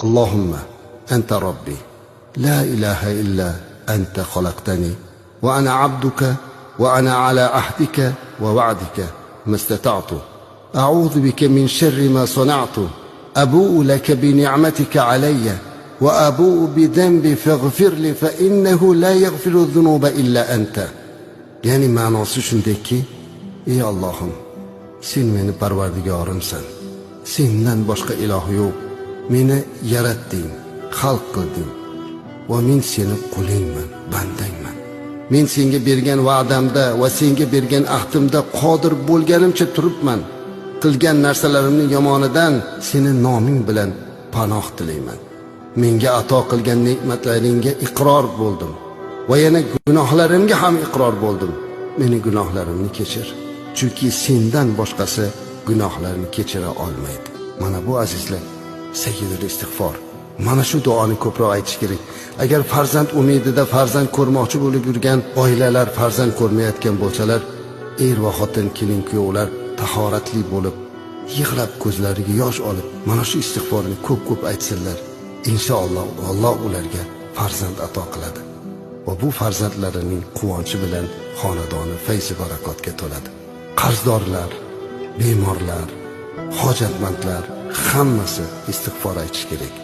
Allohumma anta robbi la ilaha illa anta xalaqtani va ana abduka va ana ala ahdika va va'dika mastata'tu. A'udhu bika min sharri ma sana'tu. Abu'u laka bi ni'matika alayya va abu'u bi dhanbi faghfir li fa innahu la yaghfiru dhunuba illa anta. Ya'ni ma'nosi shundayki, ey Allohim, sen meni parvardigorimsan. Sendan boshqa iloh yo'q. Meni yaratding, xalq qilding va men seni qulingman, bandangman. Men senga bergan va'damda va senga bergan ahdimda qodir bo'lganimcha turibman. Qilgan narsalarimning yomonidan seni noming bilan panoh tilayman. Menga ato qilgan ne'matlaringga iqror bo'ldim va yana gunohlarimga ham iqror bo'ldim. Meni gunohlarimni kechir, chunki sendan boshqasi gunohlarni kechira olmaydi. Mana bu, azizlar, sayyidul istig'for. Mana shu duoni ko'proq aytish kerak. Agar farzand umidida farzand ko'rmoqchi bo'lib yurgan oilalar farzand ko'rmayotgan bo'lsalar, er va xotin, kelin kuyovlar tahoratli bo'lib, yig'lab ko'zlariga yosh olib, mana shu istig'forni ko'p-ko'p aytsinlar. Inshaalloh Alloh ularga farzand ato qiladi. Va bu farzandlarining quvonchi bilan xonadoni fayzi barakotga to'ladi. Qarzdorlar, bemorlar, hojatmandlar hammasi istig'for aytish kerak.